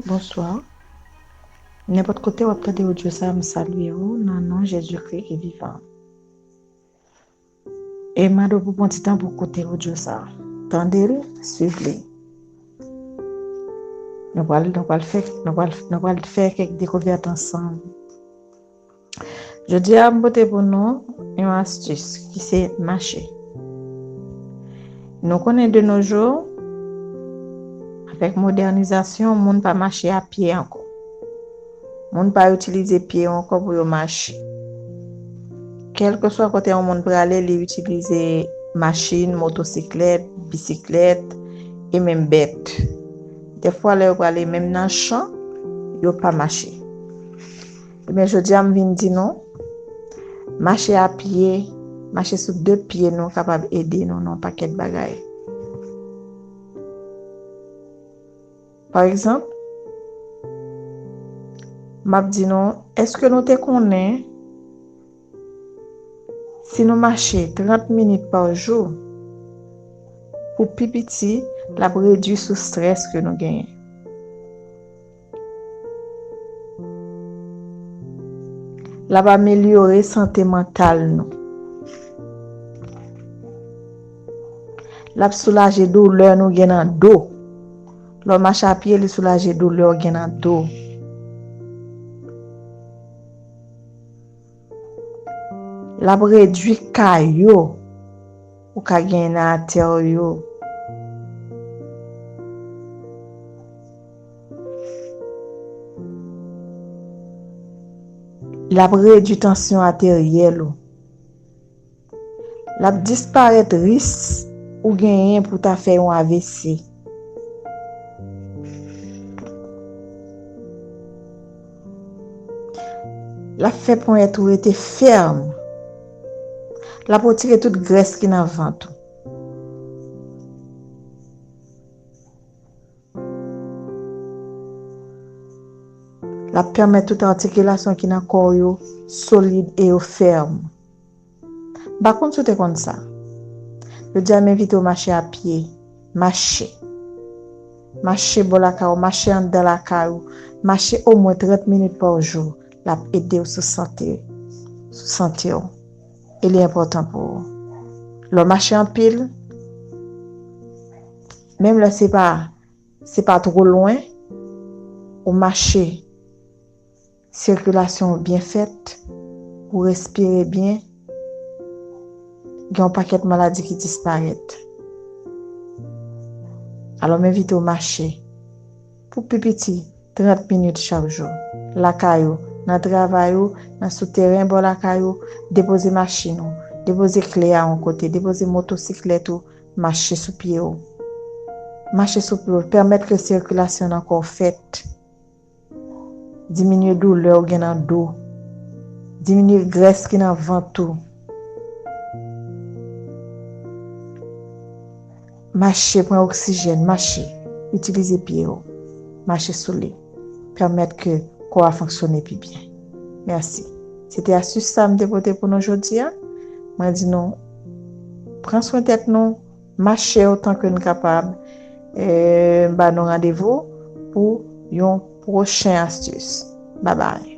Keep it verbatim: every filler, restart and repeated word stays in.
Bonswa. Nenpòt kote w ap tande odyo sa a, m salye w nan non Jezikri ki vivan. E m mande w pou pran ti tan pou koute odyo sa a. Tande l, swiv li. Nou pral, nou pral fè, nou pral, nou pral fè kèk dekouvèt ansanm. Jodi a, m pote pou nou yon astis ki se mache. Nou konnen de nos jours, avèk modènizasyon, moun pa mache a pye ankò. Moun pa itilize pye yo ankò pou yo mache. Kèlkeswa kote yon moun prale, li itilize machin, motosiklèt, bisiklèt, e menm bèt. Dèfwa, lè yo prale menm nan chan, yo pa mache. Ebyen, jodi a, m vin di nou, mache a pye, mache sou de pye nou kapab ede nou nan yon pakèt bagay. Pa egzanp, m ap di nou, èske nou te konnen si nou mache trant minit pa jou, pou pi piti, l ap redui sou estrès ke nou genyen? L ap amelyore sante mantal nou. L ap soulaje doulè nou gen nan do. Lè w mache a pye, li soulaje doulè w gen nan do. L ap redui ka yo ou ka genyen nan atè w yo. L ap redui tansyon ateryèl ou. L ap disparèt risk ou genyen pou ta fè yon A V C. L ap fè ponyèt ou rete fèm. L ap retire tout grès ki nan vant ou. L ap pèmèt tout atikilasyon ki nan kò w yo solid e yo fèm. M pa konn si w te konn sa. Jodi a, m envite w mache a pye. Mache. Mache bò lakay ou, mache anndan lakay ou, mache omwen trant minit pa jou. L ap ede w sou sante, sou sante w. E li enpòtan pou ou. Lè w mache anpil, menm lè se pa, se pa twò lwen, ou mache, sikilasyon w byen fèt, ou respire byen, gen yon pakèt maladi ki disparèt. Alò, m envite w mache pou pi piti trant minit chak jou. Lakay ou, nan travay ou, nan sou teren bò lakay ou, depoze machin ou, depoze kle a yon kote, depoze motosiklèt ou, mache sou pye ou. Mache sou pye ou, pèmèt ke sikilasyon nan kò w fèt. Diminye doulè w gen nan do. Diminye grès ki nan vant ou. Mache, pran oksijèn, mache. Itilize pye w. Mache sou li. Pèmèt ke kò a fonksyone pi byen. Mèsi. Se te astis sa m te pote pou nou jodi a. Mwen di nou, pran swen tèt nou, mache otan ke n kapab. E, m ba nou randevou pou yon pwochen astis. Babay.